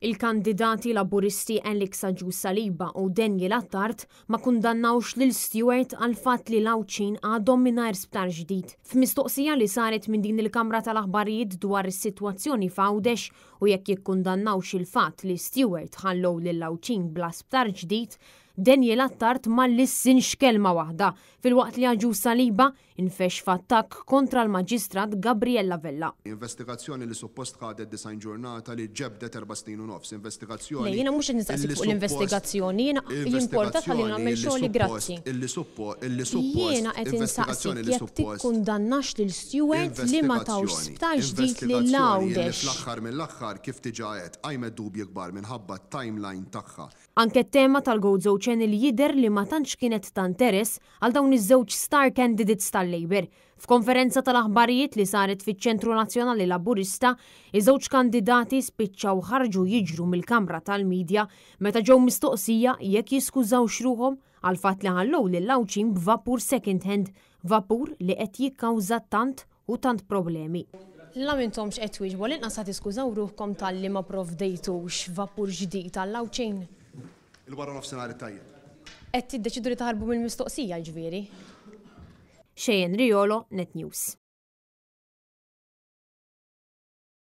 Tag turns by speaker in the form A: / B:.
A: Il-kandidati Laburisti Alex Agius Saliba u Daniel Attard ma kundannawx lil Steward għall-fatt li l-Għawdxin għadhom mingħajr sptar ġdid. F'mistoqsija li saret minn din il-kamra tal-aħbarijiet dwar is-sitwazzjoni f'Għawdex u jekk jikkundannawx il-fatt li Steward ħallew lill-Għawdxin bla sptar ġdid, Daniel Attard ma lissinx kelma waħda filwaqt li Agius Saliba Infexx f'attakk kontra l-Maġistrat Gabriella Vella.
B: Investigazzjoni li suppost ħadet 90 ġurnata li ġġebbdet erba' snin u nofs. Investigazzjoni
C: Le, jiena mhux qed nistaqsik fuq l-investigazzjoni, jiena jimporta tħallini nagħmel xogħli grazzi. Jiena qed insaqsik jekk tikkundannax lil Steward li ma tawx sptar ġdid lil Għawdex.
B: Fl-aħħar mill-aħħar, kif diġà għedt, qajmet dubji kbar minħabba t-timeline tagħha.
A: Anke t-tema tal-Gozo Channel jidher li ma tantx kienet ta' interess għal dawn iż-żewġ star candidates tal-Labour. F'konferenza tal-aħbarijiet li saret fiċ-Ċentru Nazzjonali Laburista, iż-żewġ kandidati spiċċaw ħarġu jiġru mill-kamra tal-media meta ġew mistoqsija jekk jiskużawx ruħhom għall-fatt li ħallew lill-Għawdxin b'vapur second hand, vapur li qed jikkawża tant u tant problemi.
C: La m'intomx qed twieġbu, għall-inqas ħa tiskużaw ruħkom talli ma provdejtux vapur ġdid għall-Għawdxin?
B: Il-wara nofsinhar it-tajjeb.
C: Qed tiddeċidu li taħarbu mill-mistoqsija jiġifieri?
A: Cheyenne Riolo, Net News.